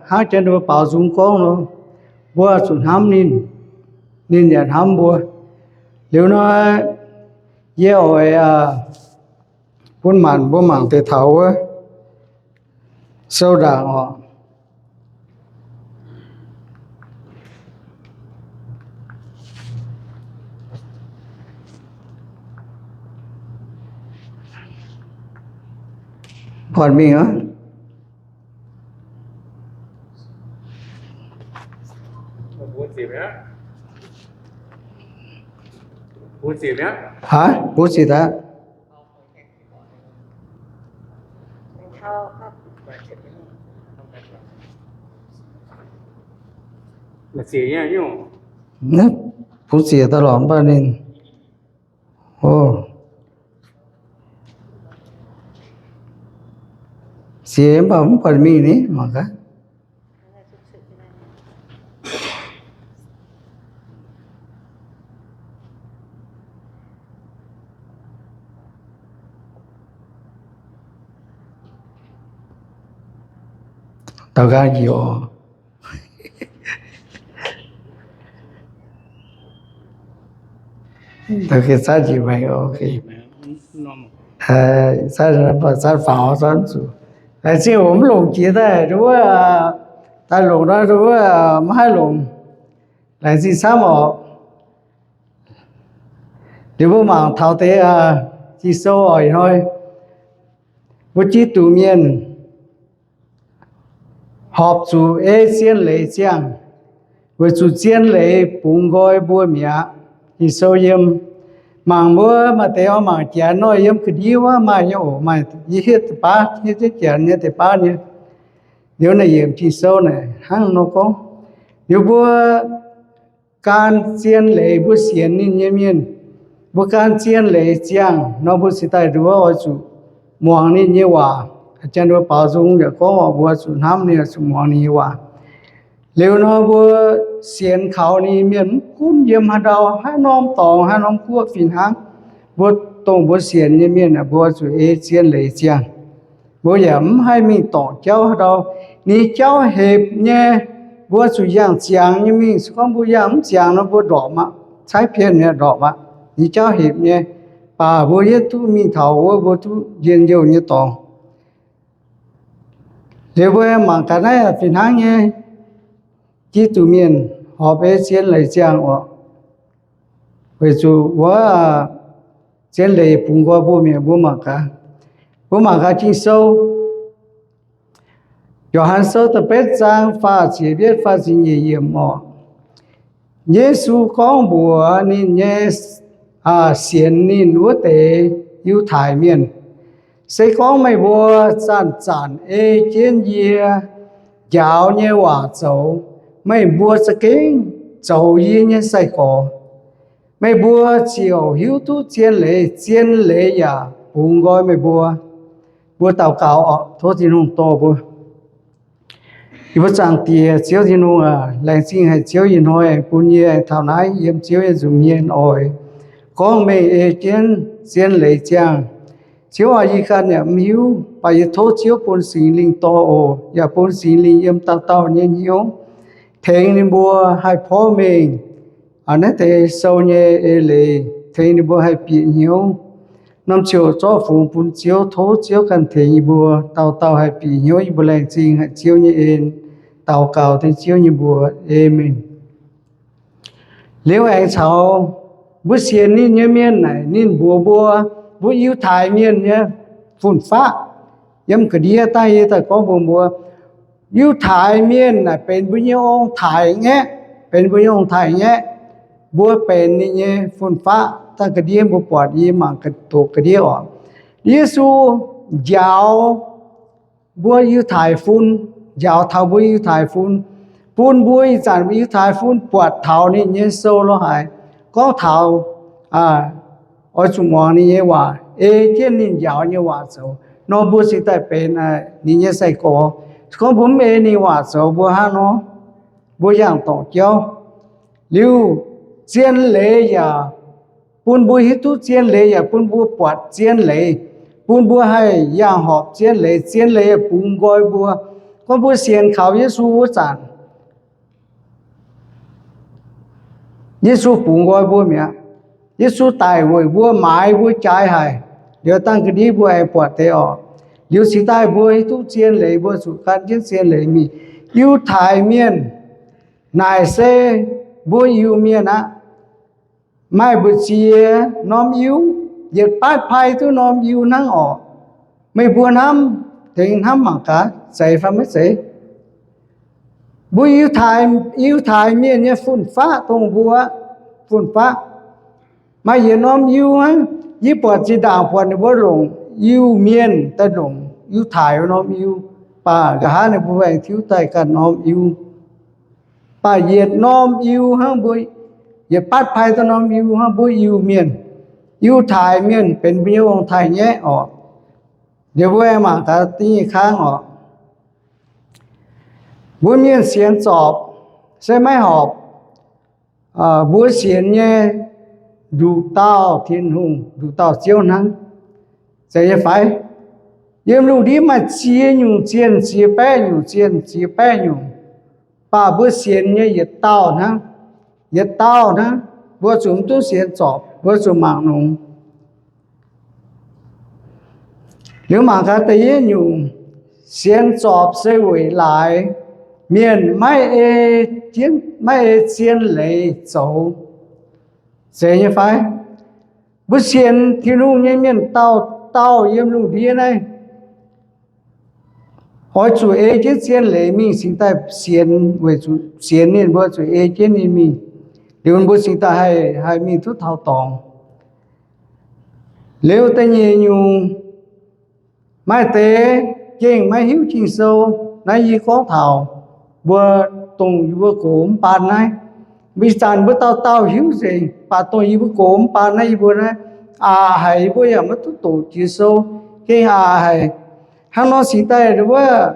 hnangv janx mbuo baaux nzung gorngv nor, mbuo zuqc hnamv ninh, ninh yaac hnamv mbuo. Liuz nor, yie oix bun maanc mbuo mangc deix taux wuov sou ndaangc oc. Buatc mingh aqv. Haaix, buv ziqc aqv. Buv ziqc daaih lorqc mv baac ninh, o, ziex mv baac mv buatc mingh ni mangc gaax. Daux gaux njiec oc. Daux gaux zatv njiec maengx, ok. Zatv faaux, zatv zuqc. Laengz zingh oc, mv longc jiex daaih wuov, daaih longc nor wuov, maiv haih longc. Laengz zingh camv oc. Liuz mbuo mangc taux deix Ging-Sou oc, ih hnoi mbuo Giduc mienh horpc zuqc ei zien leiz ziangh, weic zuqc zien leiz bungx nqoi mbuo mi'aqv. Ging-Sou yiem, mangc mbuo maaih deix oix mangc Janx nor, yiem ga'ndiev wuov maaih nyei oc, maaih yie hietv deix baav, hietv jienv Janx nyei deix baav nyei. Liuz naaiv yiemc Ging-Sou naaic hnangv nor gorngv, liuz mbuo gan zien leiz mbuo sienx ninh nyei mienh, mbuo gan zien leiz ziangh nor, mbuo cingx daaih nduov oix zuqc muangx ninh nyei waac. Janx mbuo baaux nzung yaac gorngv oc, mbuo zuqc hnamv ninh, zuqc muangx ninh nyei waac. Liuz nor mbuo sienx kaux ninh mienh mv gunv yiem haaix ndau, haaix norm dorngx, haaix norm guoqv fih hnangv, mbuo dongh mbuo sienx nyei mienh aah, mbuo zuqc ei zien leiz ziangh. Mbuo yaac mv haih mingh dorngc jauv haaix ndau. Ninh jauv hepc nyei, mbuo zuqc yangh ziangx nyei mingh. Se gorngv mbuo yangh mv ziangx nor, mbuo ndorpc aqv, caaiv pien mi'aqv, ndorpc aqv. Ninh jauv hepc nyei, baac mbuo yietv duqv mingh taux wuov, mbuo duqv njien-youh nyei dorngx. Liuz mbuo mangc gaax naaiv fih hnangv nyei, Giduc mienh horpc ei zien leiz ziangh oc. Weic zuqc wuov zien leiz bungx nqoi mbuo mi'aqv. Mbuo mangc gaax, mbuo mangc gaax Ging-Sou, Yo^han Sou da'betv zaang faah ziepc yietv, faah ziepc nyeic yiemc oc. Yesu gorngv mbuox ninh nyei sienx ninh wuov deix Yiutai Mienh, se gorngv meih mbuo zanc-zanc ei jienv yie njaaux nyei waac zoux, meih mbuo za'gengh zoux yie nyei sai-gorx. Meih mbuo ziouc hiuv duqv zien leiz, zien leiz yaac bungx nqoi meih mbuo. Mbuo daux gaux oc. Tov Tin-Hungh dorh mbuo. Yie mbuo Zaangc Diex, Ziouv Tin-Hungh aac, laengz zingh haic Ziouv ih hnoi aengx bun yie taux naaiv yiem Ziouv nyei nza'hmien oix gorngv mengh ei jienv zien leiz ziangh. Ziouv aac, yie ganh yaac mv hiuv, baac yie tov Ziouv bun Singx Lingh dorh oc, yaac bun Singx Lingh yiem dauh dauh nyei hnyouv tengx ninh mbuo haih porv mengh naaiv deix sou nyei eix leiz, tengx ninh mbuo haih bieqc hnyouv. Norm ziouc zorqv fungx bun Ziouv. Tov Ziouv ganh tengx yie mbuo dauh dauh haih bieqc hnyouv. Yie mbuo laengz zingh haic Ziouv nyei en, daux gaux dengv Ziouv nyei mbuox. Aamen. Liuz aengx caux mbuo sienx ninh nyei mienh naaic, ninh mbuox mbuo, mbuo Yiutai Mienh nyei fun-faqv, yiem ga'ndiev daaih yie daaih gorngv mbuox mbuo, Yiutai Mienh naaic benx mbuo nyei ong-taaix-ngaeqv, benx mbuo nyei ong-taaix-ngaeqv. Mbuo benx ninh nyei fun-faqv. Daaih ga'ndiev mbuo buatc, yie mangc doqc ga'ndiev oc. Yesu njaaux mbuo Yiutai fun, njaaux taux mbuo Yiutai fun, bun mbuo ih zanc Yiutai fun buatc taux ninh nyei sou lo haic, gorngv taux oix zuqc muangx ninh nyei waac, ei jienv ninh njaaux nyei waac zoux nor, mbuo cingx daaih benx ninh nyei sai-gorx. Se gorngv mbuo mv ei ninh waac zoux, mbuo hnangv nor, mbuo yangh dorngc jauv. Liuz, zien leiz yaac bun mbuo hiuv duqv zien leiz, yaac bun mbuo buatc zien leiz, bun mbuo haih yangh horpc zien leiz, zien leiz yaac bungx nqoi mbuo. Gorngv mbuo sienx kaux Yesu wuov zanc, Yesu bungx nqoi mbuo mi'aqv. Yesu daic weic mbuo, maaiz mbuo jaaix haic. Liuz dangh ga'ndiev mbuo aengx buatc deix orqc. Liuz cingx daaih mbuo hiuv duqv zien leiz, mbuo zuqc gan jienv zien leiz mingh. Yiutai Mienh naaic se mbuo Iu-Mienh aqv. Maaih mbu'ziex norm Iu, yietc batv pai duqv norm Iu hnangv orqc. Meih mbuo hnamv, tengx hnamv mangc gaax, zeiz fai maiv zeiz? Mbuo Yiutai, Yiutai Mienh nyei fun-faqv dongh mbuo, fun-faqv maaih yietc norm Iu hnangv. Yie buatc zinh ndaangc buatc ninh mbuo longc Iu-Mienh daaih longc Yiutai norm Iu, baac nqa'haav ninh mbuo aengx tiuv daaih ganh norm Iu. Baac yietc norm Iu hnangv mbuo, yietc batv pai duqv norm Iu hnangv mbuo Iu-Mienh. Yiutai Mienh benx mbuo nyei ong-taaix-ngaeqv orqc. Liuz mbuo aengx mangc gaax da'nyeic kangv orqc. Mbuo mienh sienx zorpc se maiv horpc. Mbuo sienx nyei nduqc dauh Tin-Hungh, nduqc dauh Ziouv hnangv. Zeiz nyei fai? Yiem lungh ndiev maaih ziex nyungc zienh, ziex baeqv nyungc zienh, ziex baeqv nyungc, baac mbuo sienx nyei yietc dauh hnangv. Yietc dauh hnangv. Mbuo zuqc mv duqv sienx zorpc, mbuo zuqc mangc longx. Liuz mangc gaax da'yietv nyungc, sienx zorpc se weic laaix mienh maiv ei, maiv ei zien leiz zoux. Zeiz nyei fai? Mbuo sienx Tin-Hungh nyei mienh dauh dauh yiem lungh ndiev naaiv oix zuqc ei jienv zien leiz mingh cingx daaih sienx, weic zuqc sienx ninh mbuo zuqc ei jienv ninh mingh. Liuz mbuo cingx daaih haih, haih mingh duqv taux dorngx. Liuz da'nyeic nyungc, maaih deix gengh maiv hiuv Ging-Sou. Naaiv yie gorngv taux mbuo dongh yie mbuo gox mv baan naaiv. Ih zanc mbuo dauh dauh hiuv nzengc, baac dongh yie mbuo gox mv baan naaiv, yie mbuo naaiv aqc haic, yie mbuo yaac maiv duqv doqc Ging-Sou, gengh aqc haic. Hnangv nor cingx daaih wuov,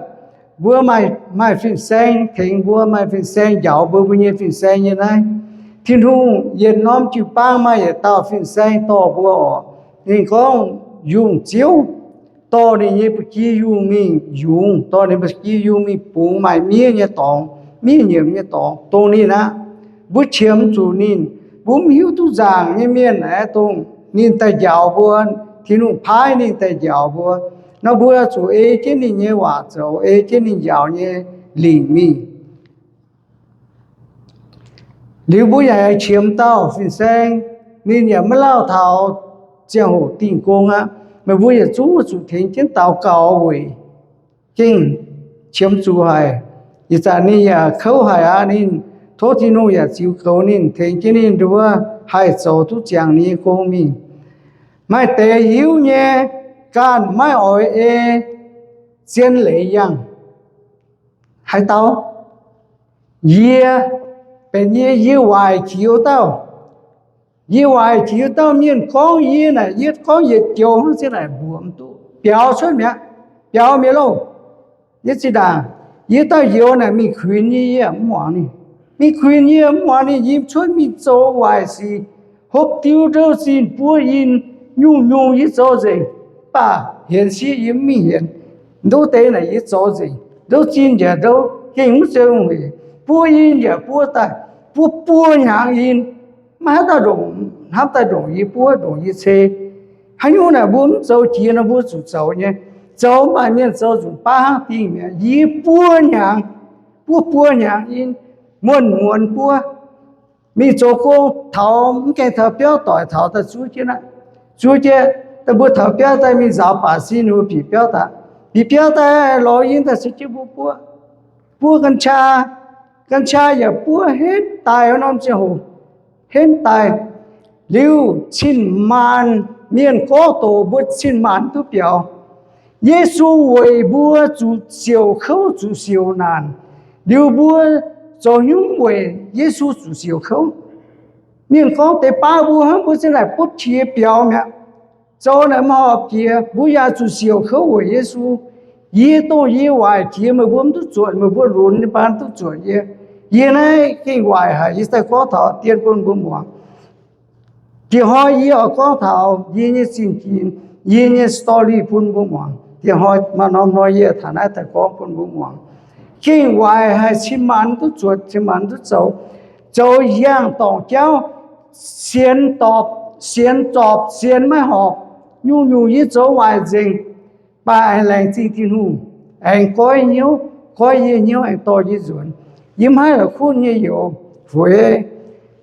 mbuo maaih, maaih fin-saeng tengx mbuo, maaih fin-saeng njaaux mbuo, mbuo nyei fin-saeng nyei naaiv. Tin-Hungh yietc norm jiu-baang maaih yietc dauh fin-saeng dorh mbuo orqc. Ninh gorngv yungh Ziouv, dorh ninh nyei ba'gi yungh mingh yungz, dorh ninh ba'gi yungh mingh bungx maaih miev nyei dorngx, miev nyiemc nyei dorngx dongh ninh aqv. Mbuo qiemx zuqc ninh. Mbuo mv hiuv duqv nzaangc nyei mienh aeqv, dongh ninh daaih njaaux mbuo, Tin-Hungh paaiv ninh daaih njaaux mbuo. Nor mbuo zuqc ei jienv ninh nyei waac zoux, ei jienv ninh njaaux nyei lingc mingh. Liuz mbuo yaac qiemx dauh fin-saeng, ninh yaac maiv lauh taux ziangh hoc dingh gong aqv. Meih mbuo yietc zungv zuqc tengx jienv daux gaux weic gengh qiemx zuqc haic. Ih zanc ninh yaac kouv haic aqv. Ninh tov Tin-Hungh yaac ziux goux ninh, tengx jienv ninh nduov haih zoux duqv ziangx ninh nyei gong mingh. Maaih deix hiuv nyei ganh maiv oix ei zien leiz yangh. Haaix dauh? Yie benx yie, yie waaic jiex wuov dauh. Yie waaic jiex wuov dauh. Mienh gorngv yie naaic, yie gorngv yietc joux hnangv, zien naaic mbuox mv duqv, biaux cuotv mi'aqv, biaux mi'aqv loh. Yie zinh ndaangc, yie dauh youz naaic mingh kuinx yie, yie mv muangx ninh. Mingh kuinx yie, mv muangx ninh, yie cuotv mingh zoux waaic sic, hopv diuv, ndouv zinh, buov in, nyungc-nyungc yie zoux nzengc. Mv baac hienx sieqv yie mv mingh hienx. Ndouv deix naaic yie zoux nzengc, ndouv zinh yaac ndouv, gengh mv zeiz weic, buov in yaac buov daaih, buov buo hnyangx in. Maiv haaix dauh ndongc, hnamv daaih ndongc yie buov, ndongc yie cei. Haaix nyungc naaic mbuo mv zoux jiex nor mbuo zuqc zoux nyei. Zoux maaih mienh zoux nzunc baav hnangv dingh mi'aqv. Yie buo hnyangx, buov buo hnyangx in, muonz-muonz buov. Mingh zoux gong taux mv gaengh taux biauv doic taux daaih zuov jienv aqv. Zuov jienv daaih mbuo taux biauv daaih mingh nzaaux baac sin mbuo bieqc biauv daaih. Bieqc biauv daaih lorz in daaih se jienv mbuo buov. Buov กัญชา, กัญชา yaac buov henv daaih wuov norm ziangh hoc, henv daaih. Liuz cin-maanc mienh gorngv doqc mbuo cin-maanc duqv biaux. Yesu weic mbuo zuqc siouc kouv, zuqc siouc naanc. Liuz mbuo zoux hnyungv weic Yesu zuqc siouc kouv? Mienh gorngv deix baav mbuo hnangv, mbuo zinh naaic butv qiex biaux mi'aqv. Zoux naaic mv horpc jiex, mbuo yaac zuqc siouc kouv weic Yesu. Yie dongh yie waaic jiex meih mbuo mv duqv zuotc, meih mbuo lunx nyei baan duqv zuotc yie. Yie naaiv gengh waaic haic, yie daaih gorngv taux dien bun mbuo muangx. Diex hnoi yie oix gorngv taux yie nyei zingh ginx, yie nyei story bun mbuo muangx. Diex hnoi maaih norm hnoi yie taux naaiv daaih gorngv bun mbuo muangx. Gengh waaic haic, cin-maanc duqv zuotc, cin-maanc duqv zoux, zoux yangh dorngc jauv, sienx dorpc, sienx zorpc, sienx maiv horpc, nyungc-nyungc yie zoux waaic nzengc. Mv baac aengx laengz zingh Tin-Hungh, aengx goiv hnyouv, goiv yie hnyouv, aengx dorh yie nzuonx. Yie maiv la'kuqv nyei youz, fueix,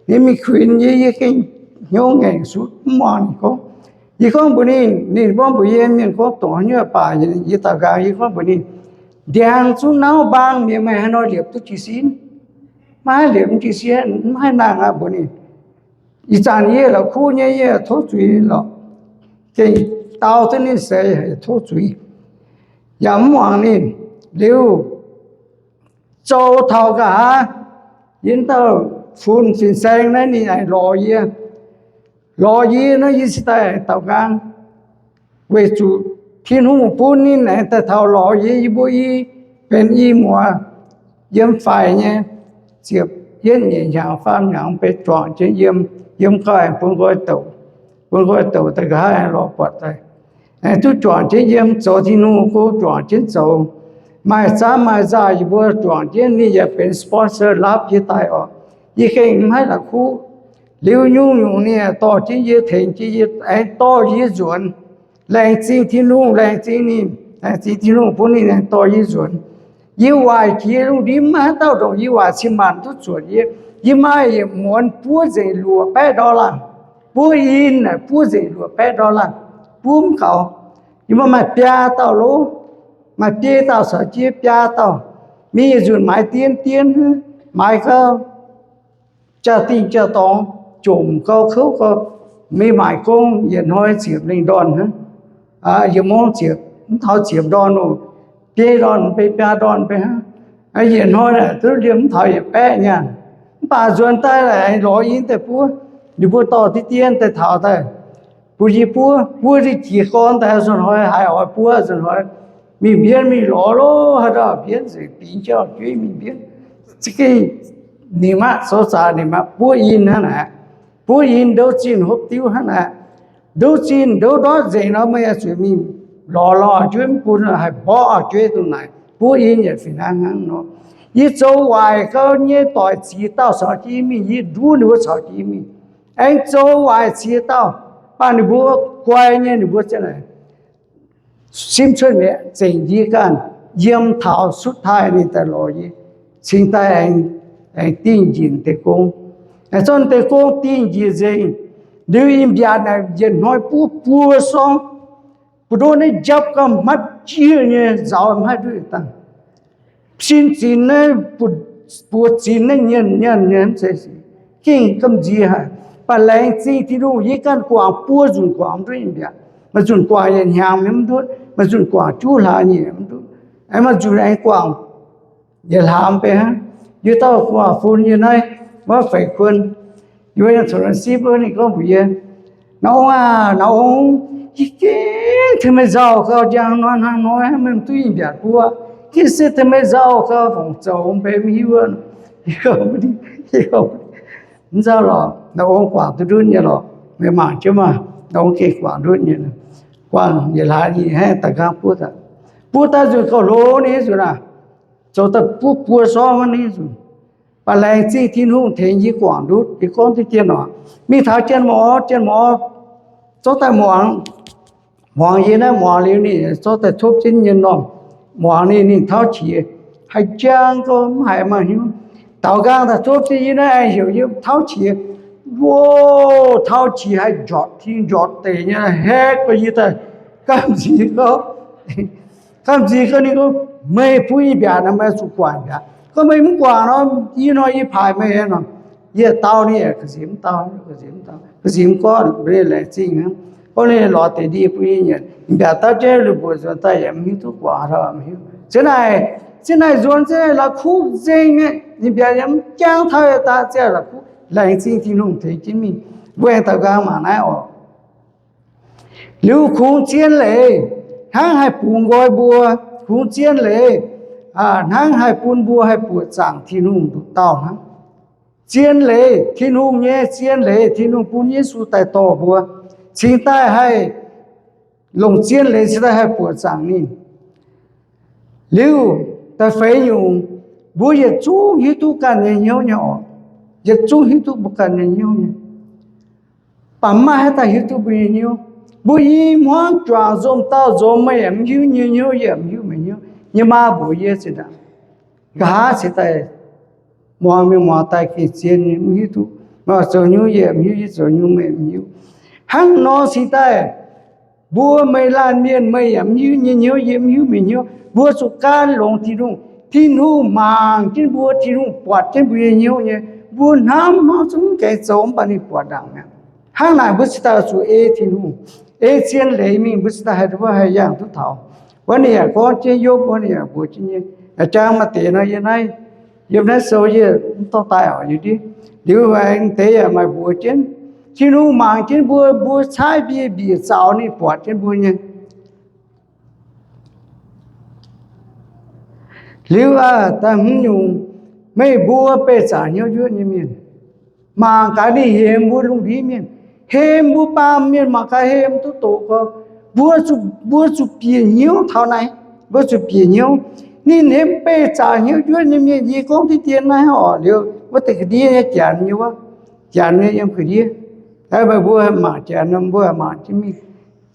ninh mingh kuinx yie, yie gengh hnyouv ngaengc sutv, mv muangx ninh gorngv. Yie gorngv mbuox ninh, ninh gorngv mbuox yie, mienh gorngv dongh haaix nyungc baac, yie daux nqaang, yie gorngv mbuox ninh, ndiangx zungv nauv mbaang, mienh meih haaix nor liepc duqv jiez sin? Maiv haih liepc jiez sin, mv haih nangh aqv, mbuox ninh. Ih zanc yie la'kuqv nyei, yie tov zuiz lorqc. Gengh dau duqv ninh seix, tov zuiz, yaac mv muangx ninh. Liuz, zoux taux nqa'haav, yie dauh fun fin-saeng naaiv ninh aengx lorz yie. Lorz yie nor, yie cingx daaih daux nqaang, weic zuqc Tin-Hungh bun ninh aengx daaih taux lorz yie, yie mbuo i benx i muoz, yiem faix nyei, ziepc yietv nyeic hnyangx faam hnyangx benx juangc jienv yiem, yiem gau aengx bun nqoi douc, bun nqoi douc daaih nqa'haav aengx lorz buatc daaih. Aengx duqv juangc jienv yiem, zoux Tin-Hungh go juangc jienv zoux, maaih zaamv maaih nzaah yie mbuo juangc jienv, ninh yaac benx sponsor laapv yie daaih oc. Yie gengh mv haih la'kuqv. Liuz nyungc-nyungc ninh dorh jienv yie, tengx jienv yie, aengx dorh yie nzuonx. Laengz zingh Tin-Hungh, laengz zingh ninh, laengz zingh Tin-Hungh bun ninh aengx dorh yie nzuonx. Yie waaic jiex lungh ndiev maiv haaix dauh ndongc yie waaic cin-maanc duqv zuotc yie. Yie maaih yietc muonz buov nzengc luoqc baeqv dollar. Buov in naaic buov nzengc luoqc baeqv dollar. Buov mv gaux. Yie mbuo maaih biaa dauh lov, maaih biei dauh caux jienv biaa dauh. Mingh yietc nzunc maaiz dien dien, maaiz gau jaa-dingh jaa-dorngx, jomc gau kouv gau. Mingh maaic gong yietc hnoi ziepc lengh ndorn hnangv. Yietc mong ziepc, mv taux ziepc ndorn oc. Biei ndorn bei, biaa ndorn bei hnangv. Yietc hnoi naaic duqv liemh mv taux yietc baeqv nyaanh. Mv baac nzuonx daaih lorz in daaih buov, ninh mbuo dorh diqv dien daaih taux daaih bun yie buov. Buov diqv jiex gorn daaih nzuonx hnoi haiz oix buov nzuonx hnoi, mingh mbienv mingh lorz lov haaix dauh mbienv nzengc, bingx jauv-jueiv mingh mbienv. Za'gengh ninh maiv zoux zaqc, ninh maiv buov in hnangv naaic. Buov in ndouv zinh hopv diuv hnangv naaic. Ndouv zinh ndouv ndortv nzengc nor, meih zuqc mingh lorz lorz jueiv mv bun, haih mborqv jueiv dongh naaic. Buov in yaac fih hnangv hnangv nor. Yie zoux waaic gau nyei doic ziex dauh caux jienv mingh, yie nduov ninh mbuo caux jienv mingh. Aengx zoux waaic ziex dauh, mv baac ninh mbuo guai nyei, ninh mbuo za'naaic simv cuotv mi'aqv, zengc yie ganh. Yiem taux sutv taaih ninh daaih lorz yie, cingx daaih aengx dingh njiec deix gong. Aengx zorqv deix gong dingh njiec nzengc. Liuz ih mbiaatc naaic yietc hnoi buov buo sorng, buoz-ndoqv naaiv njapv gauh hmatv jieqv nyei, nzauz mv haih nduov dangh. Sin zinx naaiv, buoz zinx naaiv nyienz nyienz nyei, mv zeiz, gengh gamh nziex haic. Mv baac laengz zingh Tin-Hungh, yie ganh guangc buo nzunc guangc mv nduov ih mbiaatc. Maaih nzunc guangc yietc hnyangx mv nduov, maaih nzunc guangc juqv hlaax nyei mv nduov, maaih nzunc aengx guangc yietc hlaax mv bei hnangv. Yie dauh guaax fun yie naaiv, wuov feix kuon, yie mbuo yangh caux naaiv sipv wuov, ninh gorngv mbuox yie, Nauz Ong aah, Nauz Ong, yie gengh tengx meih nzauh gau, njang hnoi hnangv hnoi meih mv duqv ih mbiaatc buov, gengh se tengx meih nzauh gau, fongc zoux mv bei mv hiuv wuov. Mv nzauh lorqc, Nauz Ong guangc duqv ndutv nyei lorqc, meih mangc jienv maah, Nauz Ong gengh guangc ndutv nyei. Guangc yietc hlaax nyei haih daaih nqaang buov daaih. Buov daaih nzunc gauh hlo ninh nzunc aac, zoux daaih buov buo sorng wuov ninh nzunc. Mv baac laengz zingh Tin-Hungh tengx yie guangc ndutv, yie gorngv diqv dien oc. Mingh taux jien-mor, jien-mor zorqv daaih muangx, muangx yie naaiv muangx liuz ninh zorqv daaih topv jienv nyei normh. Muangx ninh, ninh tauv qiex, haih njang gau mv haiz maaih hnyouv. Daaux nqaang daaih topv jienv yie naaiv aengx heuc yie tauv qiex. Wo, tauv qiex haih njortv tin njortv deic nyei, haeqv bun yie daaih gamh nziex gau. Gamh nziex gau ninh gorngv, Meih buov ih mbiaatc nor, meih zuqc guangc mbiaatc. Gorngv meih mv guangc nor, ih hnoi yie paaix meih nor. Yie dau ninh, ga'nziex mv dau, ga'nziex mv dau, ga'nziex mv gorngv, mbuo laengz zingh hnangv. Gorngv ninh lorz deix ndie bun yie nyanc, mbiaatc dapv jienv lungh mbuoqc nzuonx daaih yaac mv hiuv duqv guangc haaix dauh, mv hiuv. Ziex naaic, ziex naaic nzuonx ziex naaic la'kuqv nzengc mi'aqv. Ninh mbiaatc yaac mv jangv taux yietc daaih, ziex naaic la'kuqv. Laengz zingh Tin-Hungh tengx jienv mingh. Mbuo aengx daux nqaang mangc naaiv oc. Liuz kungx zien leiz hnangv haih bungx nqoi mbuo, kungx zien leiz hnangv haih bun mbuo haih buoqc zaangc Tin-Hungh nduqc dauh hnangv. Zien leiz, Tin-Hungh nyei zien leiz, Tin-Hungh bun Yesu daaih dorh mbuo, cingx daaih haih longc zien leiz, cingx daaih haih buoqc zaangc ninh. Liuz da'feix nyungc, Mbuo yietc zungv hiuv duqv ganh nyei hnyouv nyei oc. Yietc zungv hiuv duqv mbuo ganh nyei hnyouv nyei. Baac maiv maaih haaix dauh hiuv duqv mbuo nyei hnyouv. Mbuo i hmuangv juangc nzomc dauh nzomc, meih yaac mv hiuv nyei hnyouv, yie yaac mv hiuv meih hnyouv. Yie maa mbuox yie zinh ndaangc, nqa'haav cingx daaih muangx mienh muangx daaih gengh zien nyei, mv hiuv duqv. Meih zoux hnyouv yie mv hiuv, yie zoux hnyouv meih mv hiuv. Hnangv nor cingx daaih, mbuo meih laanh mienh, meih yaac mv hiuv nyei hnyouv, yie mv hiuv meih hnyouv. Mbuo zuqc gan longx Tin-Hungh. Tin-Hungh mangc jienv mbuo, Tin-Hungh buatc jienv mbuo nyei hnyouv nyei. Mbuo hnamv hnamv zungv gaengh zoux mv baac ninh buatc ndaangc mi'aqv. Hnangv naaic mbuo cingx daaih zuqc ei Tin-Hungh, ei zien leiz mingh, mbuo cingx daaih haih duqv, haih yangh duqv taux. Wuov ninh yaac gorngv jienv Yopv, wuov ninh yaac mbuox jienv nyei. Jang maaih deix nor yiem naaiv, yiem naaiv sou yie mv dorh daaih oc, yie ndiev. Liuz aengx deix yaac maaih mbuox jienv, Tin-Hungh mangc jienv mbuo, mbuo caaiv mbieiv mbiec zaux ninh buatc jienv mbuo nyei. Liuz aac, da'hmz nyungc, meih mbuo beih zaangc hnyouv njuotv nyei mienh, mangc gaax ninh hemx mbuo lungh ndiev mienh, hemx mbuo baamh mienh mangc gaax hemx duqv doqc gorx. Mbuo zuqc, mbuo zuqc bieqc hnyouv taux naaiv. Mbuo zuqc bieqc hnyouv. Ninh hemx beih zaangc hnyouv njuotv nyei mienh. Yie gorngv diqv dien naaiv oc, liuz wuov deix ga'ndiev nyei janx nyei wuov, janx nyei yiem ga'ndiev. Meih mbuo mangc janx nor mbuo mangc jienv mingh.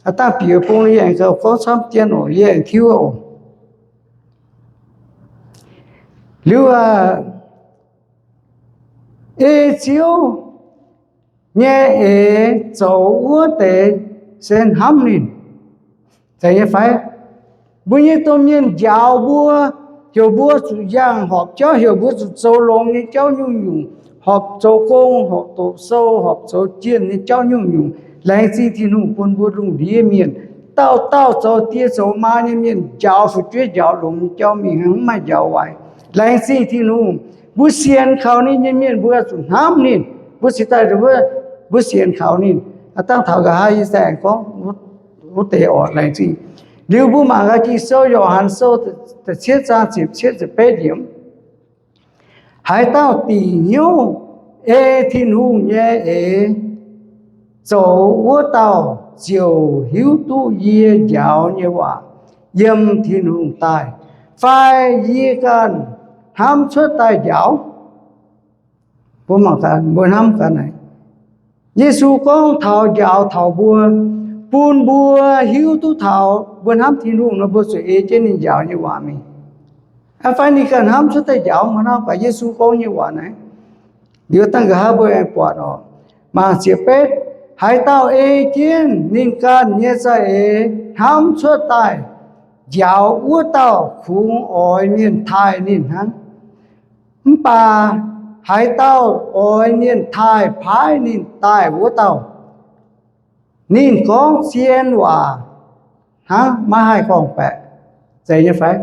Aa, dangh bieqc bung yie aengx gorngv camv dien oc, yie aengx tiuv oc. Liuz aac, ei Ziouv nyei eix zoux wuov deix se hnamv ninh. Zeiz nyei fai? Mbuo nyei domh mienh njaaux mbuo, heuc mbuo zuqc yangh horpc jauv, heuc mbuo zuqc zoux longx nyei jauv nyungc-nyungc, horpc zoux gong, horpc doqc sou, horpc zoux jienh nyei jauv nyungc-nyungc. Laengz zingh Tin-Hungh bun mbuo lungh ndiev mienh, dauh dauh zoux die zoux maa nyei mienh njaaux fu'jueiv njaaux longx nyei jauv mingh, mv maaih njaaux waaic. Laengz zingh Tin-Hungh. Mbuo sienx kaux ninh nyei mienh mbuo zuqc hnamv ninh. Mbuo cingx daaih, mbuo sienx kaux ninh. Dangh taux nqa'haav yie se aengx gorngv wuov deix oc, laengz zingh. Liuz mbuo mangc gaax Ging-Sou, Yo^han Sou da'cietv zaang ziepc cietv ziepc betv yiemc. Haaix dauh dingc hnyouv ei Tin-Hungh nyei eix zoux wuov dauh ziouc hiuv duqv yie njaaux nyei waac yiem Tin-Hungh daaih, fai yie ganh hnamv cuotv daaih njaaux. Mbuo mangc gaax, mbuo hnamv gaax naaic. Yesu gorngv taux njaaux taux mbuo, bun mbuo hiuv duqv taux mbuo hnamv Tin-Hungh nor, mbuo zuqc ei jienv ninh njaaux nyei waac mingh. Aa, fai ninh ganh hnamv cuotv daaih njaaux, mbuo hnamv gaax Yesu gorngv nyei waac naaiv. Liuz dangh nqa'haav mbuo aengx buatc oc. Mangc ziepc betv, haaix dauh ei jienv ninh ganh nyei za'eix hnamv cuotv daaih njaaux, wuov dauh kungx oix mienh taaih ninh hnangv. Mv baac haaix dauh oix mienh taaih paaiv ninh daaih wuov dauh, ninh gorngv zien waac hnangv maiv haih gorngv-baeqc. Zeiz nyei fai?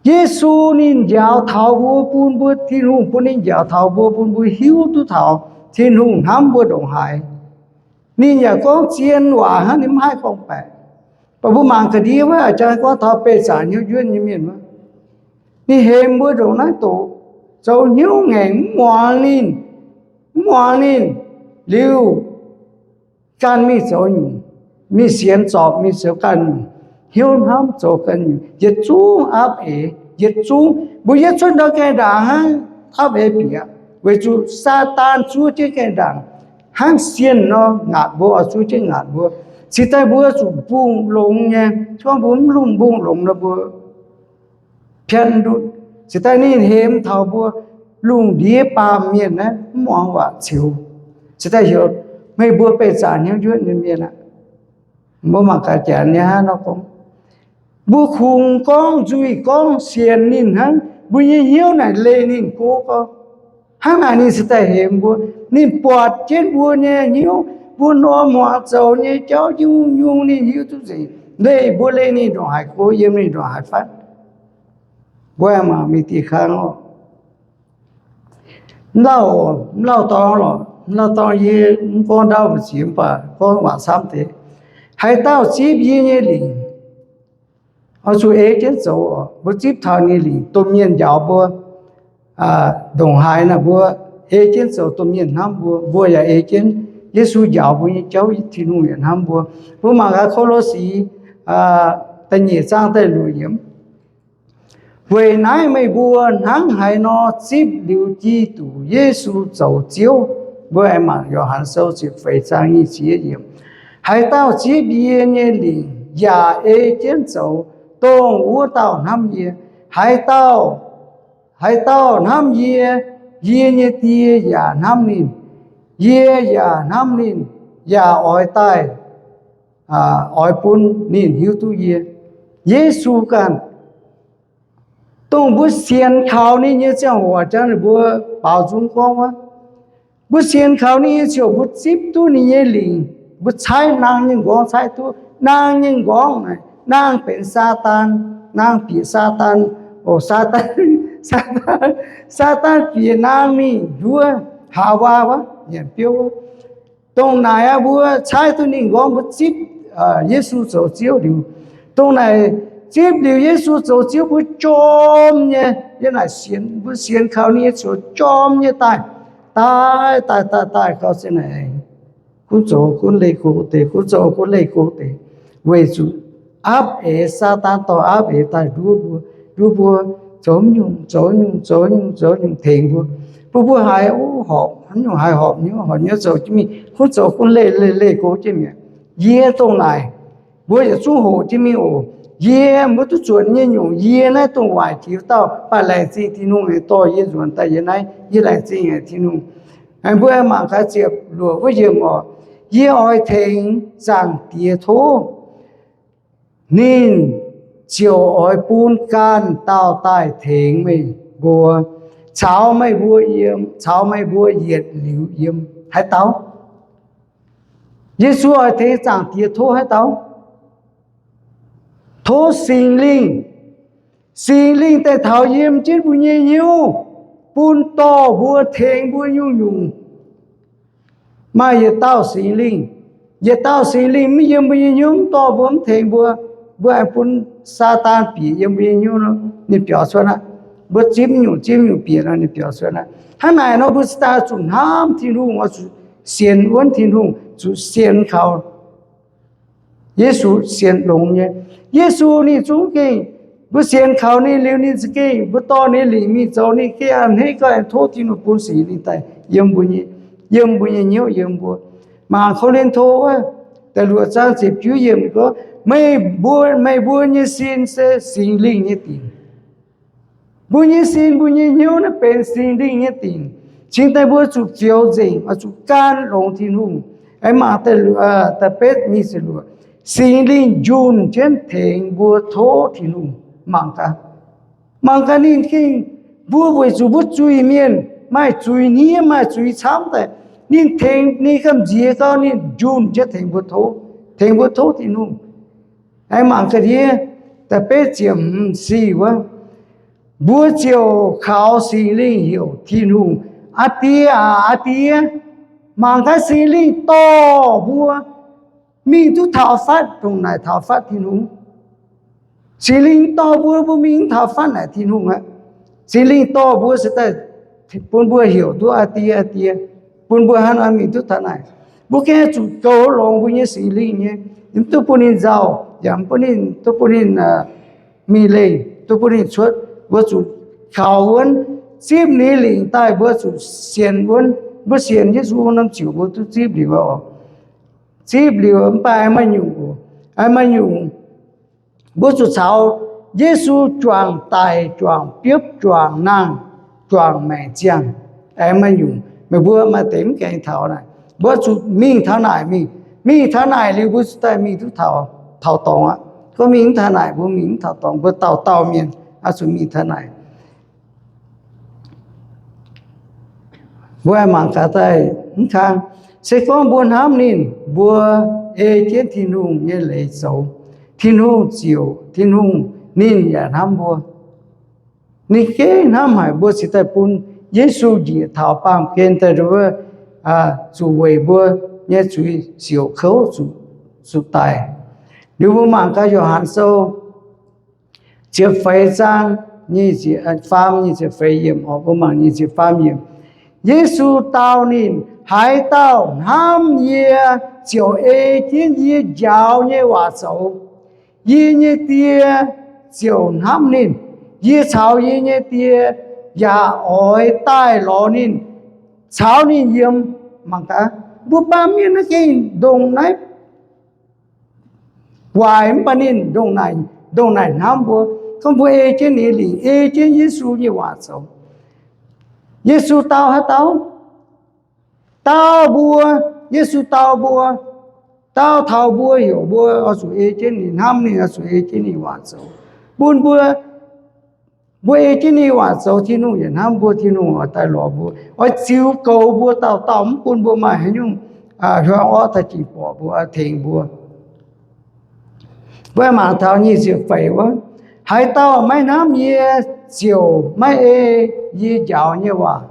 Yesu ninh njaaux taux mbuo, bun mbuo, Tin-Hungh bun ninh njaaux taux mbuo, bun mbuo hiuv duqv taux Tin-Hungh hnamv mbuo ndongc haaix. Ninh yaac gorngv zien waac hnangv, ninh maiv haih gorngv-baeqc. Mv baac mbuo mangc ga'ndiev wuov, a'jang gorngv taux beih zaangc hnyouv njuotv nyei mienh wuov, ninh hemx mbuo ndongc naaiv doqc, zoux hnyouv ngaengc mv muangx ninh, mv muangx ninh, liuz ganh mingh zoux nyungc, mingh sienx zorpc, mingh zoux ganh nyungc, hnyouv hnamv zoux ganh nyungc, yietc zungv apv eix, yietc zungv. Mbuo yietv cuotv ndau gaengh ndaangc hnangv apv eix bieqc, weic zuqc Saadaan zuov jienv gaengh ndaangc hnangv sienh nor ngaatc mbuo, oix zuov jienv ngaatc mbuo. Cingx daaih mbuo zuqc mbungh longx nyei. Gorngv mbuo mv lungh mbungh longx nor, mbuo pianv ndutv. Cingx daaih ninh hemx taux mbuo lungh ndiev baamh mienh naaiv mv muangx waac ceux. Cingx daaih heuc meih mbuo beih zaangc hnyouv njuotv nyei mienh aqv. Mbuo mangc gaax janx nyei hnangv nor gorngv, mbuo kungx gorngv nzuih gorngv sienx ninh hnangv, mbuo nyei hnyouv naaic leih ninh go gorngv. Hnangv naaic ninh cingx daaih hemx mbuo. Ninh buatc jienv mbuo nyei hnyouv, mbuo norm muangx zoux nyei jauv nyungc-nyungc ninh hiuv duqv nzengc. Leih mbuo, leih ninh ndongc haaix go, yiem ninh ndongc haaix fatv. Mbuo aengx mangc mingh diuh kang oc. Mv lauh, mv lauh dorngx lorqc, mv lauh dorngx yie mv gorngv ndau mbu'ziex mv baac gorngv waac camv deix. Haaix dauh zipv yie nyei lingc, oix zuqc ei jienv zoux oc. Mbuo zipv taux ninh nyei lingc, domh mienh njaaux mbuo ndongc haaix naaic, mbuo ei jienv zoux, domh mienh hnamv mbuo, mbuo yaac ei jienv Yesu njaaux mbuo nyei jauv, Tin-Hungh yaac hnamv mbuo. Mbuo mangc gaax Ko^lo^si da'nyeic zaang da'luoqc yiemc. Weic naaiv meih mbuo hnangv haaix nor zipv liuz Giduc Yesu zoux Ziouv? Mbuo aengx mangc Yo^han Sou ziepc feix zaang nyic ziepc yietv yiemc. Haaix dauh zipv yie nyei lingc yaac ei jienv zoux, dongh wuov dauh hnamv yie. Haaix dauh, haaix dauh hnamv yie, yie nyei Die yaac hnamv ninh. Yie yaac hnamv ninh, yaac oix daaih, oix bun ninh hiuv duqv yie. Yesu ganh, dongh mbuo sienx kaux ninh nyei ziangh hoc, jangx ninh mbuo baaux nzung gorngv wuov, mbuo sienx kaux ninh nyei ziouc mbuo zipv duqv ninh nyei lingc, mbuo caaiv naang nyei nqorngv caaiv duqv. Naang nyei nqorngv, naang benx Saadaan, naang bieqc Saadaan. O, Saadaan, Saadaan, Saadaan bieqc naang mingh nduov Haawaa wuov, nyanc biouv wuov. Dongh naaic aqv, mbuo caaiv duqv ninh nqorngv, mbuo zipv Yesu zoux Ziouv liuz, dongh naaic zipv liuz Yesu zoux Ziouv, mbuo jorm nyei, yie naaic sienx, mbuo sienx kaux ninh nyei ziouc jorm nyei daaih, daaih, daaih, daaih, daaih gauh se naaic, gunv zoux gunv leih go deix, gunv zoux gunv leih go deix, weic zuqc aapv eix, Saadaan dorh aapv eix daaih nduov mbuo, nduov mbuo zoux nyungc, zoux nyungc, zoux nyungc, zoux nyungc tengx mbuo. Bun mbuo haiz, o, horpc, haaix nyungc haiz horpc nyuv, horpc nyuv zoux jienv mingh, gunv zoux gunv leih, leih, leih go jienv mi'aqv. Yie dongh naaic, mbuo yietc zungv hoqc jienv mingh oc. Yie mbuo duqv zuotc nyei nyungc, yie naaiv dongh waaic jiex dauh, mv baac laengz zingh Tin-Hungh aengx dorh yie nzuonx daaih yie naaiv, yie laengz zingh haic Tin-Hungh. Aengx mbuo mangc gaax ziepc luoqc wuov yiemc oc. Yie oix tengx Zaangc Diex tov, ninh ziouc oix bun ganh dauh daaih tengx meih mbuo, caux meih mbuo yiem, caux meih mbuo yietc liuz yiem. Haaix dauh? Yesu oix tengx Zaangc Diex tov haaix dauh? Tov Singx Lingh. Singx Lingh daaih taux yiem jienv mbuo nyei hnyouv, bun dorh mbuo, tengx mbuo nyungc-nyungc. Maaih yietc dauh Singx Lingh, yietc dauh Singx Lingh maiv yiem mbuo nyei hnyouv, mv dorh mbuo, mv tengx mbuo, mbuo aengx bun Saadaan bieqc yiem mbuo nyei hnyouv nor, ninh biaux cuotv aqv. Mbuo zipv nyungc, zipv nyungc bieqc nor, ninh biaux cuotv aqv. Hnangv naaic nor, mbuo cingx daaih zuqc hnamv Tin-Hungh, oix zuqc sienx wuonv Tin-Hungh, zuqc sienx kaux Yesu, sienx longx nyei. Yesu ninh zungv gengh, mbuo sienx kaux ninh liuz, ninh za'gengh, mbuo dorh ninh lingc mingh zoux, ninh gengh a'hneiv gauh aengx tov Tin-Hungh bun Singx Lingh daaih yiem mbuo nyei, yiem mbuo nyei hnyouv, yiem mbuo. Mangc Ko^lin^to wuov, da'luoqc zaang ziepc juov yiemc gorngv, meih mbuo, meih mbuo nyei sin se Singx Lingh nyei dingc. Mbuo nyei sin, mbuo nyei hnyouv naaiv benx Singx Lingh nyei dingc. Cingx daaih mbuo zuqc zioux nzengc, oix zuqc gan longx Tin-Hungh. Aengx mangc da'betv nyic ziepc luoqc, Singx Lingh njunh jienv tengx mbuo tov Tin-Hungh. Mangc gaax, mangc gaax ninh gengh, mbuo weic zuqc mbuo zuiz-mienh maaih zuiz hniev, maaih zuiz camv daaih, ninh tengx, ninh gamh nziex gau, ninh njunh jienv tengx mbuo tov, tengx mbuo tov Tin-Hungh. Aengx mangc ga'ndiev da'betv ziepc hmz sic wuov, mbuo ziouc kaux Singx Lingh heuc Tin-Hungh, Aa Die aac, Aa Die. Mangc gaax, Singx Lingh dorh mbuo mingh duqv taux fatv, dongh naaic taux fatv Tin-Hungh. Singx Lingh dorh mbuo, mbuo mingh taux fatv naaic Tin-Hungh aqv. Singx Lingh dorh mbuo se daaih bun mbuo heuc duqv Aa Die, Aa Die, bun mbuo hnangv naaiv mingh duqv taux naaic. Mbuo gengh zuqc goux longx mbuo nyei Singx Lingh nyei, mv duqv bun ninh nzauh, yaac mv bun ninh, duqv bun ninh mingh lengh, duqv bun ninh cuotv. Mbuo zuqc kaux wuonv, zipv ninh lingc daaih, mbuo zuqc sienx wuonv. Mbuo sienx Yesu norm ziouc mbuo duqv zipv liuz oc. Zipv liuz mv baac maaih nyungc, maaih nyungc mbuo zuqc caux Yesu juangc daic, juangc biopv, juangc nangh, juangc maengc ziangh. Aengx maaih nyungc meih mbuo maaih deix mv gaengh taux naaic, mbuo zuqc mingh taux naaic mingh. Mingh taux naaic liuz mbuo zuqc daaih mingh duqv taux, taux dorngx aqv. Gorngv mingh mv taux naaic, mbuo mingh mv taux dorngx, mbuo dauh dauh mienh oix zuqc mingh taux naaic. Mbuo aengx mangc gaax daaih mv kang, se gorngv mbuo hnamv ninh, mbuo ei jienv Tin-Hungh nyei leiz zoux, Tin-Hungh ziouc, Tin-Hungh ninh yaac hnamv mbuo. Ninh gengh hnamv haic mbuo cingx daaih bun Yesu njiec taux baamh gen daaih wuov, zuqc weic mbuo nyei zuiz siouc kouv zuqc daic. Liuz mbuo mangc gaax Yo^han Sou ziepc feix zaang, nyic ziepc faam, nyic ziepc feix yiemc, mbuo mangc nyic ziepc faam yiemc. Yesu dau ninh, Haaix dauh hnamv yie, ziouc ei jienv yie njaaux nyei waac zoux. Yie nyei Die ziouc hnamv ninh. Yie caux yie nyei Die yaac oix daaih lorz ninh, caux ninh yiem. Mangc gaax, mbuo baamh mienh naaiv gengh ndongc naaiv waaic, mv baac ninh ndongc naaic, ndongc naaic hnamv mbuo, gorngv mbuo ei jienv ninh nyei lingc, ei jienv Yesu nyei waac zoux. Yesu dau haaix dauh? Dau mbuo. Yesu dau mbuo, dau taux mbuo, heuc mbuo oix zuqc ei jienv ninh, hnamv ninh, oix zuqc ei jienv ninh waac zoux, bun mbuo, mbuo ei jienv ninh waac zoux, Tin-Hungh yaac hnamv mbuo, Tin-Hungh oix daaih lorz mbuo, oix ziux goux mbuo dauh dauh, mv bun mbuo maaih haaix nyungc hiuang orqv daaih ging borqc mbuo, tengx mbuo. Mbuo mangc taux nyic ziepc feix wuov, haaix dauh maiv hnamv yie ziouc maiv ei yie njaaux nyei waac.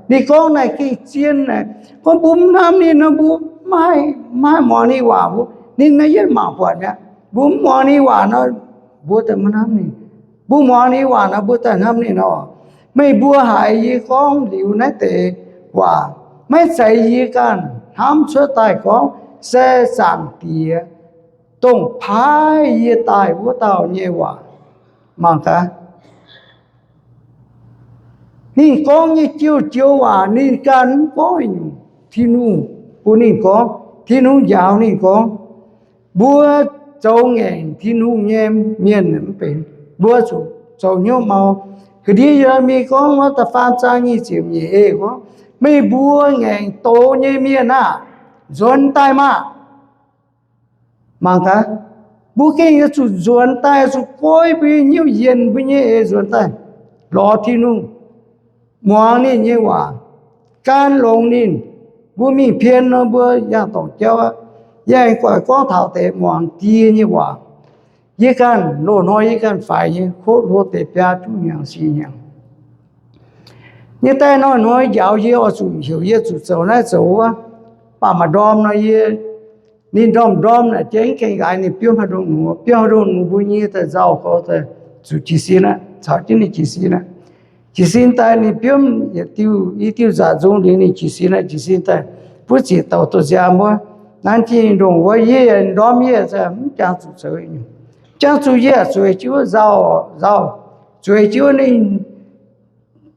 Ninh gorngv naaic gengh zien naaic, gorngv mbuo mv hnamv ninh nor, mbuo maiv haih muangx ninh waac. Mbuo, ninh naaiv yietv mangc buatc mi'aqv. Mbuo mv muangx ninh waac nor, mbuo daaih maiv hnamv ninh. Mbuo muangx ninh waac nor, mbuo daaih hnamv ninh nor. Meih mbuo haiz yie gorngv liuz naaiv deix waac, maiv zeiz yie ganh hnamv cuotv daaih gorngv, se Zaangc Diex, dongh paaiv yie daaih wuov dauh nyei waac. Mangc gaax, ninh gorngv nyei joux joux waac ninh ganh mv gorngv nyungc. Tin-Hungh bun ninh gorngv, Tin-Hungh njaaux ninh gorngv. Mbuo zoux ngaengc Tin-Hungh nyei mienh mv benx. Mbuo zuqc zoux hnyouv mau. Ga'ndiev Ye^le^mi gorngv wuov da'faam zaang nyic ziepc nyeic ei gorngv, meih mbuo ngaengc doz nyei mienh aah! Nzuonx daaih maah! Mangc gaax, mbuo gengh oix zuqc nzuonx daaih, oix zuqc goiv mbuo nyei hnyouv, yienh mbuo nyei eix nzuonx daaih lorz Tin-Hungh, muangx ninh nyei waac, gan longx ninh. Mbuo mingh pien nor, mbuo yangh dorngc jauv aqv. Yie aengx gorngv taux deix muangx die nyei waac. Yie ganh loz-hnoi yie ganh faix nyei, kov hlo deix biaa juqv hnyangx, siec hnyangx nyei daaih hnoi-hnoi njaaux yie oix zuqc heuc yie zuqc zoux naaiv zoux wuov. Baac maaih ndorm nor yie, ninh ndorm-ndorm naaic jiex mv gaengh nqaaix, ninh biomv haaix ndongc nungz, biomv haaix ndongc nungz mbuo nyei daaih nzauh gau daaih zuqc jiez sin aqv, caux jienv ninh jiez sin aqv. Jiez sin daaih ninh biomv yietc diuh, i diuh nzanc nzung liuz ninh jiez sin aqv. Jiez sin daaih buov zieqc douc douz-nziaamv wuov, nanv jienv ndongc wuov, yie yaac ndorm yie mv jangx zuqc zoux, jangx zuqc yie zueiz jienv wuov nzauh, nzauh, zueiz jienv wuov ninh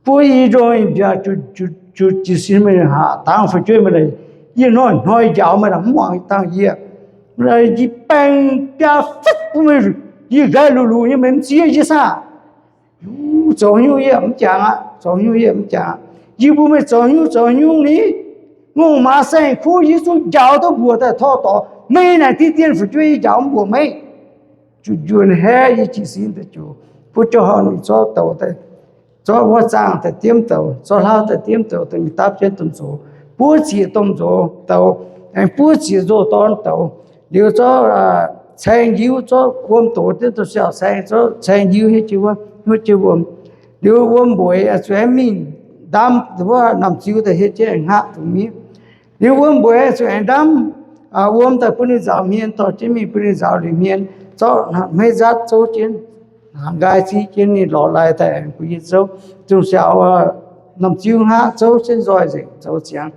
buov i ndongh mbiaauc, zuqc jiez sin meih haac dangv fu'jueiv meih, yie hnoi-hnoi njaaux meih mv muangx dangh yie, yie baeng biaa fetv bun meih, yie nqaai luc luc nyei meih mv zieqv yie saah? Zoux haaix nyungc yie mv jangx aqv, zoux haaix nyungc yie mv jangx aqv. Yie mbuox meih zoux haaix nyungc, zoux haaix nyungc ni, ngongh maaz saeng-kuv yie zungv njaaux duqv mbuoqc daaih torv dorngx. Meih naaic diqv dien fu'jueiv yie njaaux mv mbuoqc meih. Juqv njunh haeqv yie jiez sin daaih joux, buov jauv horngh mingh zorqv douz daaih, zorqv wuov zaangh daaih diemv douz, zorqv hlauv daaih diemv douz, daaih mingh dapv jienv domh nzox, buov zieqc domh nzox douz, aengx buov zieqc nzoh dorn douz. Liuz zorqv caeng njiuv, zorqv wuom dox jienv domh siau-caeng, zorqv caeng njiuv hiuv jienv wuov, hiuv jienv wuom. Liuz wuom mbueiz zuqc aengx mingh ndamv wuov namx ziu daaih hietv jienv aengx hngaqv dungz miev. Liuz wuom mbueiz zuqc aengx ndamv wuom daaih bun ninh nzaaux hmien, dorh jienv mingh bun ninh nzaaux liuz hmien, zorqv hmeiv nzatv zouv jienv, hnaangx nqaai ziqv jienv ninh lorz lai daaih aengx bun yie zouv. Zungh siaaux namx ziu hngaqv zouv jienv nzoih nzengc zoux ziangx.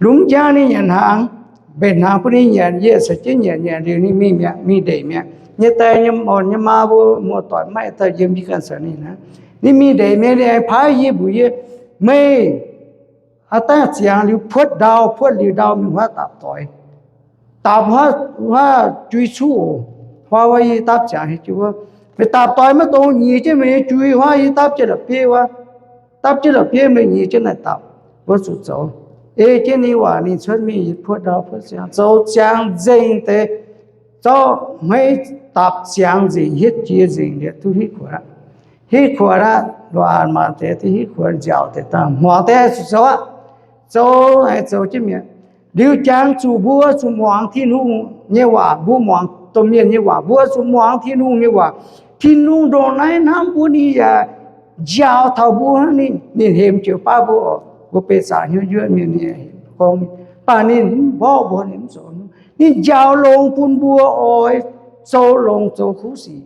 Lunx jangv ninh nyanc hnaangx, mbenc hnaangx bun ninh nyanc, yie caux jienv nyanc, nyanc liuz ninh mingh mi'aqv, mingh ndeic mi'aqv. Nyei die nyei orn nyei maa mbuo muoz-doic maiv daaih yiem, yie ganh caux ninh hnangv. Ninh mingh ndeic mi'aqv, ninh aengx paaiv yie mbuox yie, meih aav dangh ziangx liuz puotv ndau, puotv liuz ndau mingh huaav dapc doix, dapc huaav jui cuqv oc. Huaav wuov yie dapv ziangx hietv jienv wuov. Meih dapc doix maiv dongz, nyiex jienv meih nyei jui huaav yie dapv jienv la'bieiv wuov. Dapv jienv la'bieiv meih nyiex jienv naaic dapc. Mbuo zuqc zoux. Ei jienv ninh waac ninh cuotv mingh, yie puotv ndau puotv ziangx, zoux ziangx nzengc deix, zorqv hmeiv dapc ziangx nzengc, hietv jiex nzengc liuz duqv hitv kuonx aqv. Hitv kuonx aqv, loz-hnoi maaih deix duqv hitv kuonx, nziaauc deix dangh, hmuangx deix zuqc zoux aqv. Zoux aengx zoux jienv mi'aqv. Liuz jangx zuqc mbuo zuqc muangx Tin-Hungh nyei waac, mbuo muangx domh mienh nyei waac, mbuo zuqc muangx Tin-Hungh nyei waac. Tin-Hungh ndongc naaiv hnamv mbuo, ninh yaac njaaux taux mbuo hnangv. Ninh, ninh hemx jiex baav mbuo oc. Mbuo beiv zaangc hnyouv njuov mienh, ninh gorngv, baac ninh mv mborqv mbuo, ninh mv zoux. Ninh njaaux longx bun mbuo oix zoux longx zoux kuv sic.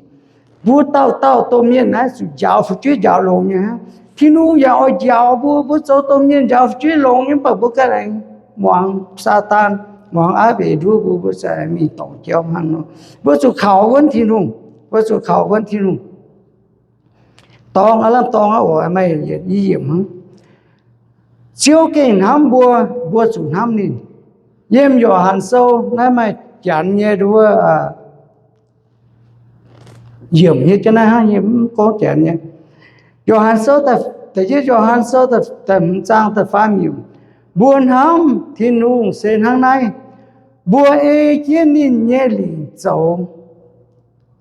Mbuo dauh dauh domh mienh naaiv zuqc njaaux fu'jueiv njaaux longx nyei hnangv. Tin-Hungh yaac oix njaaux mbuo, mbuo zoux domh mienh njaaux fu'jueiv longx nyei, mv baac mbuo ganh aengx muangx Saadaan, muangx Aav Mbeix nduov mbuo, mbuo za'gengh mingh dorngc jauv hnangv nor. Mbuo zuqc kaux wuonv Tin-Hungh. Mbuo zuqc kaux wuonv Tin-Hungh. dorngx aav lamh dorngx aqv oc, maaih yietc i yiemc hnangv. Ziouv gengh hnamv mbuo, mbuo zuqc hnamv ninh. Yiem Yo^han Sou naaiv maaih janx nyei nduov, yiemc nyei jienv naaiv hnangv, yie mv gorngv janx nyei. Yo^han Sou, da'yietv Yo^han Sou da'hmz zaang da'faam yiemc, mbuo hnamv Tin-Hungh se hnangv naaiv, mbuo ei jienv ninh nyei lingc zoux.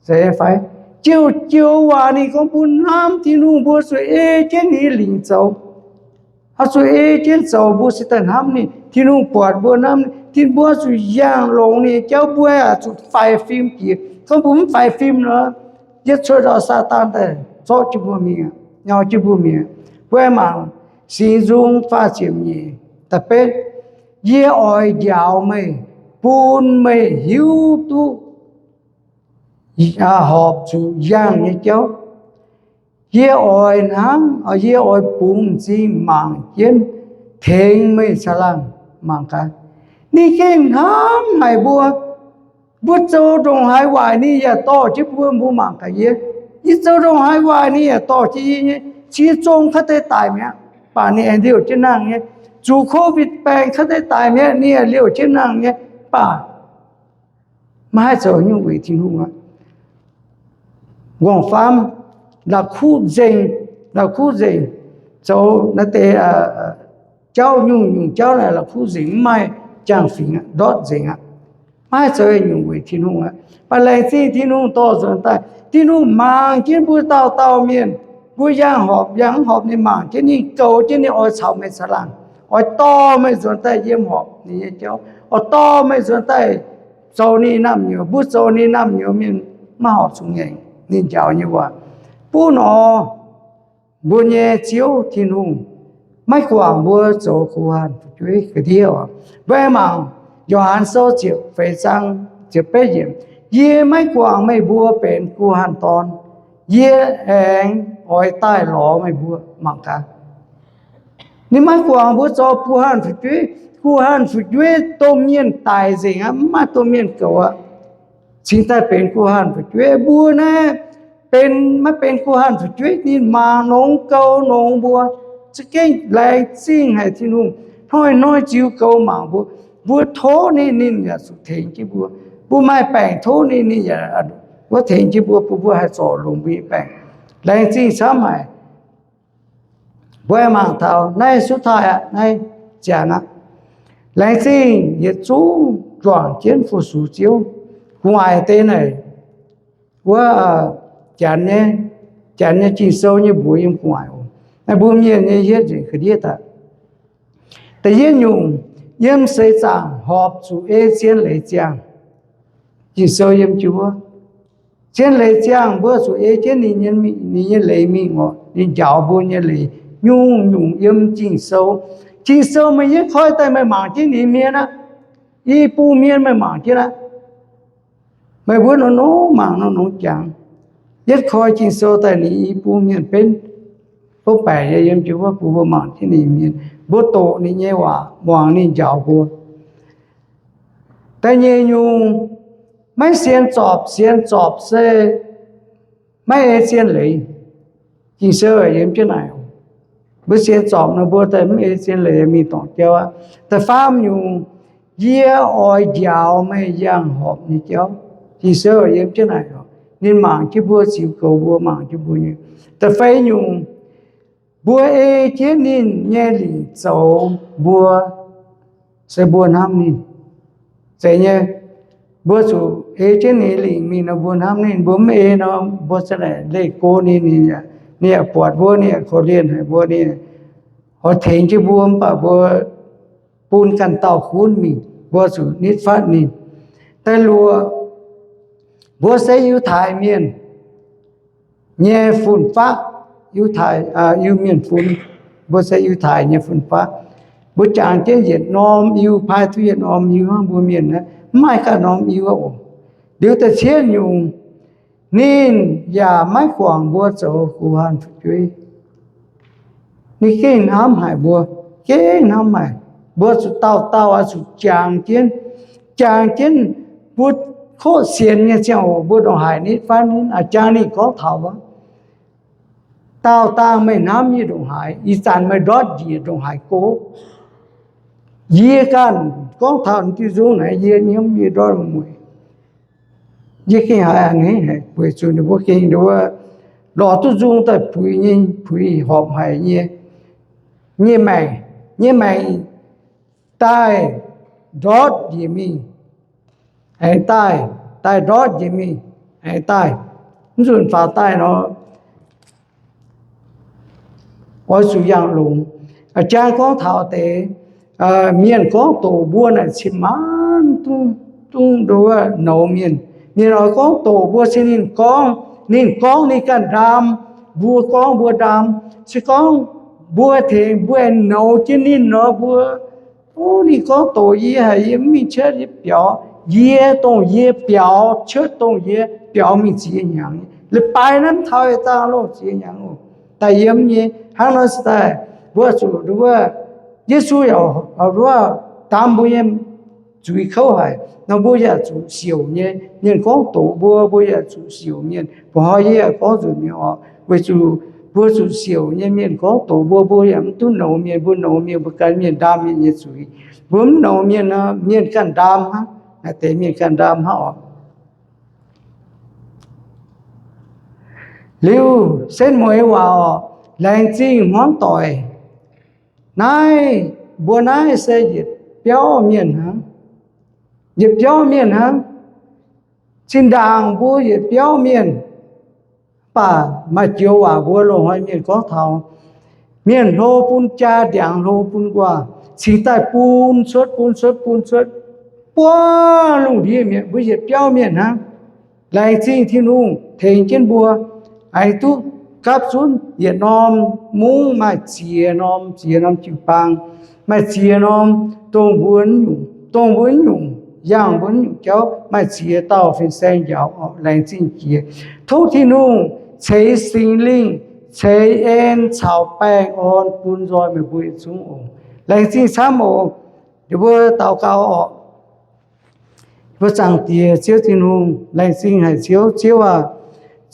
Zeiz fai? Jiouv, jiouv waac ninh gorngv mbuo hnamv Tin-Hungh, mbuo zuqc ei jienv ninh nyei lingc zoux. Oix zuqc ei jienv zoux, mbuo se daaih hnamv ninh. Tin-Hungh buatc mbuo hnamv ninh, tin mbuo zuqc yangh longx ninh nyei jauv, mbuo oix zuqc faix fim jiex. Gorngv mbuo mv faix fim nor, yietv cuotv ndau Saadaan daaih zorqv jienv mbuo mingh, nyau jienv mbuo mingh. Mbuo mangc Singx Nzung faah ziepc nyeic da'betv, yie oix njaaux meih, bun meih hiuv duqv horpc zuqc yangh nyei jauv. Yie oix hnangv, yie oix bungx m'zing mangc jienv tengx meih caangh laangh mangc gaax. Ninh gengh hnamv haic mbuo. Mbuo zoux ndongc haaix waaic ninh yaac dorh jienv mbuo, mbuo mangc gaax yie. Yie zoux ndongc haaix waaic ninh yaac dorh jienv yie nyei. Cie zong kaav deix daic mi'aqv, baac ninh aengx liouh jienv nangh nyei. Zuqc COVID baengc kaav deix daic mi'aqv, ninh yaac liouh jienv nangh nyei, baac maiv haih zoux nyungc weic Tin-Hungh aqv. Nqorngv-famv, la'kuqv nzengc, la'kuqv nzengc, zoux naaiv deix jauv, nyungc-nyungc jauv naaic la'kuqv nzengc, mv maaih jaang-fingx aqv, ndortv nzengc aqv. Maiv haih zoux nyungc weic Tin-Hungh aqv. Mv baac laengz zingh Tin-Hungh dorh nzuonx daaih, Tin-Hungh mangc jienv mbuo dauh dauh mienh, mbuo yangh horpc yangh mv horpc, ninh mangc jienv, ninh goux jienv, ninh oix caux meih caangh laangh, oix dorh meih nzuonx daaih yiem horpc ninh nyei jauv, oix dorh meih nzuonx daaih zoux ninh naamh nyouz. Mbuo zoux ninh naamh nyouz mienh maiv horpc zuqc ngaengc ninh njaaux nyei waac. Mv baac nor, mbuo nyei Ziouv Tin-Hungh maiv guangc mbuo zoux guh hanh fu'jueiv ga'ndiev oc. Mbuo mangc Yo^han Sou ziepc feix zaang ziepc betv yiemc, yie maiv guangc meih mbuo benx guh hanh dorn, yie aengx oix daaih lorz meih mbuo. Mangc gaax, ninh maiv guangc mbuo zoux guh hanh fu'jueiv. Guh hanh fu'jueiv domh mienh daic nzengc aqv, mv maaih domh mienh goux aqv. Cingx daaih benx guh hanh fu'jueiv. Mbuo naaiv benx, maiv benx guh hanh fu'jueiv, ninh mangc nongx goux nongx mbuo. Za'gengh laengz zingh haic Tin-Hungh hnoi-hnoi ziux goux mangc mbuo. Mbuo tov ninh, ninh yaac zuqc tengx jienv mbuo. Mbuo maaih baengc tov ninh, ninh yaac wuov tengx jienv mbuo, bun mbuo haih zorc longx mbuo nyei baengc. Laengz zingh camv haic. Mbuo mangc taux naaiv sutv taaih aqv, naaiv ziangx aqv. Laengz zingh yietc zungv juangc jienv fu-sux Ziouv. Gu'nguaaic deix naaic wuov janx nyei, janx nyei Ging-Sou nyei mbuox yiem gu'nguaaic oc. Naaiv mbuo mienh nyei hietv nzengc ga'ndiev daaih. Da'yietv nyungc, yiem seix zaangc horpc zuqc ei zien leiz ziangh. Ging-Sou yiem jienv wuov, zien leiz ziangh mbuo zuqc ei jienv ninh nyei, ninh nyei leiz mingh oc. Ninh njaaux mbuo nyei leiz nyungc-nyungc yiem Ging-Sou. Ging-Sou meih yietv koi daaih meih mangc jienv ninh mienh aqv. I bung mienh meih mangc jienv aqv. Meih mbuo nor nor mangc nor nor jangx. Yietv koi Ging-Sou daaih ninh i bung mienh benv, bov baeqc nyei yiem jienv wuov, bun mbuo mangc jienv ninh mienh, mbuo doqc ninh nyei waac, muangx ninh njaaux mbuo. Da'nyeic nyungc, maiv sienx zorpc. Sienx zorpc se maiv ei zien leiz. Ging-Sou yiem jienv naaic, mbuo sienx zorpc nor mbuo daaih mv ei zien leiz mingh dorngc jauv aqv. Da'faam nyungc, yie oix njaaux meih yangh horpc nyei jauv. Ging-Sou yiem jienv naaic, ninh mangc jienv mbuo, ziux goux mbuo, mangc jienv mbuo nyei. Da'feix nyungc, mbuo ei jienv ninh nyei lingc zoux, mbuo se mbuo hnamv ninh. Zeiz nyei, mbuo zuqc ei jienv ninh lingc mingh nor mbuo hnamv ninh. Mbuo mv ei nor mbuo za'naaic leih go ninh, ninh yaac buatc mbuo, ninh yaac korv-lienh haic mbuo, ninh oix tengx jienv mbuo, mv baac mbuo bun ganh dauh gunv mingh, mbuo zuqc nitv fatv ninh. Da'luoqc, mbuo se Yiutai Mienh nyei fun-faqv. Yiutai, Iu-Mienh fun, mbuo se Yiutai nyei fun-faqv. Mbuo jangx jienv yietc norm Iu, paaiv duqv yietc norm Iu hnangv. Mbuo mienh naaiv mv maaih ganh norm Iu oc. Liuz da'cietv nyungc, ninh yaac maiv guangc mbuo zoux guh hanh fu'jueiv. Ninh gengh hnamv haic mbuo, gengh hnamv haic. Mbuo zuqc dauh dauh oix zuqc jangx jienv, jangx jienv. Mbuo koqv sienx nyei ziangh hoc mbuo ndongc haaix nitv fatv ninh, jangx ninh gorngv taux wuov. Daauh dangh meih hnamv yie ndongc haaix, ih zanc meih ndortv njiec ndongc haaix go. Yie ganh gorngv taux diuh nzung naaiv, yie nyiemv yie ndortv mueic. Yie gengh haiz a'hneiv haic, weic zuqc ninh mbuo gengh nduov lorz duqv nzung daaih puix nyei, puix horpc haic nyei, nyei maengc, nyei maengc daaih ndortv njiec mingh, aengx daaih, daaih ndortv njiec mingh, aengx daaih, mv nzunc faaux daaih nor, oix zuqc yangh longx. Jang gorngv taux deix mienh gorngv doqc mbuo naaic cin-maanc duqv, duqv nduov nouz mienh. Mienh oix gorngv doqc mbuo se ninh gorngv, ninh gorngv ninh ganh ndaam, mbuo gorngv mbuo ndaam. Se gorngv mbuo tengx mbuo aengx nouz jienv ninh nor, mbuo, o, ninh gorngv doqc yie haic, yie mv mingh cuotv yie biaux, yie dongh yie biaux cuotv, dongh yie biaux mingh ziex hnyangx, leiz-baaix naaiv mv taux yietc dangh loh, ziex hnyangx oc. Daaih yiem nyei hnangv nor se daaih, mbuo zuqc nduov, Yesu yaac nduov, ndaam mbuo nyei zuiz kouv haic nor, mbuo yaac zuqc siouc nyei. Mienh gorngv doqc mbuo, mbuo yaac zuqc siouc mienh. Mbuoqc hnoi yie yaac gorngv nzunc mi'aqv oc, weic zuqc mbuo zuqc siouc nyei. Mienh gorngv doqc mbuo, mbuo yaac mv duqv nouz mienh. Mbuo nouz mienh, mbuo gan mienh ndaam mienh nyei zuiz. Mbuo mv nouz mienh nor, mienh ganh ndaam hnangv. Naaiv deix mienh ganh ndaam hnangv oc. Liuz setv mueiz waac oc, laengz zingh hmuangv doic. Naaiv, mbuo naaiv se yietc biauv mienh hnangv. Yietc biauv mienh hnangv. Zinh ndaangc mbuo yietc biauv mienh, mv baac maaih joux waac mbuo loz-hnoi mienh gorngv taux, mienh hlo bun jaa, ndiangx hlo bun nquaah, cingx daaih bun cuotv, bun cuotv, bun cuotv, buov lungh ndiev mi'aqv. Mbuo yietc biauv mienh hnangv. Laengz zingh Tin-Hungh tengx jienv mbuo, aengx duqv gapv zunv yietc norm mungv maaih ziex norm, ziex norm jiu-baang, maaih ziex norm, dongh mbuo nyungc, dongh mbuo nyungc, yangh mbuo nyungc jauv maaih ziex dauh fin-saeng njaaux oc. Laengz zingh jiex. Tov Tin-Hungh ceix Singx Lingh, ceix en caux baengh orn bun nzoih meih mbuo yietc zungv oc. Laengz zingh camv oc. Yie mbuo daux gaux oc. Mbuo Zaangc Diex Ziouv Tin-Hungh, laengz zingh haic Ziouv. Ziouv aac,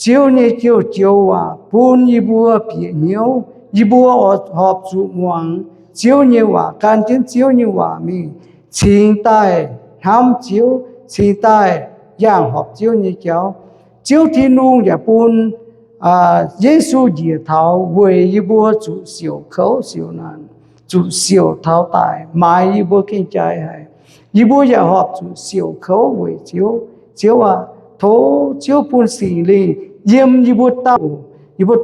Ziouv nyei joux-joux waac bun yie mbuo bieqc hnyouv, yie mbuo oix horpc zuqc muangx Ziouv nyei waac, gan jienv Ziouv nyei waac mingh, cingx daaih hnamv Ziouv, cingx daaih yangh horpc Ziouv nyei jauv. Ziouv Tin-Hungh yaac bun Yesu njiec taux weic yie mbuo zuqc siouc kouv siouc naanc, zuqc siouc taux daic, maaiz yie mbuo gengh jaaix haic. Yie mbuo yaac horpc zuqc siouc kouv weic Ziouv. Ziouv aac, tov Ziouv bun Singx Lingh yiem yie mbuo dauh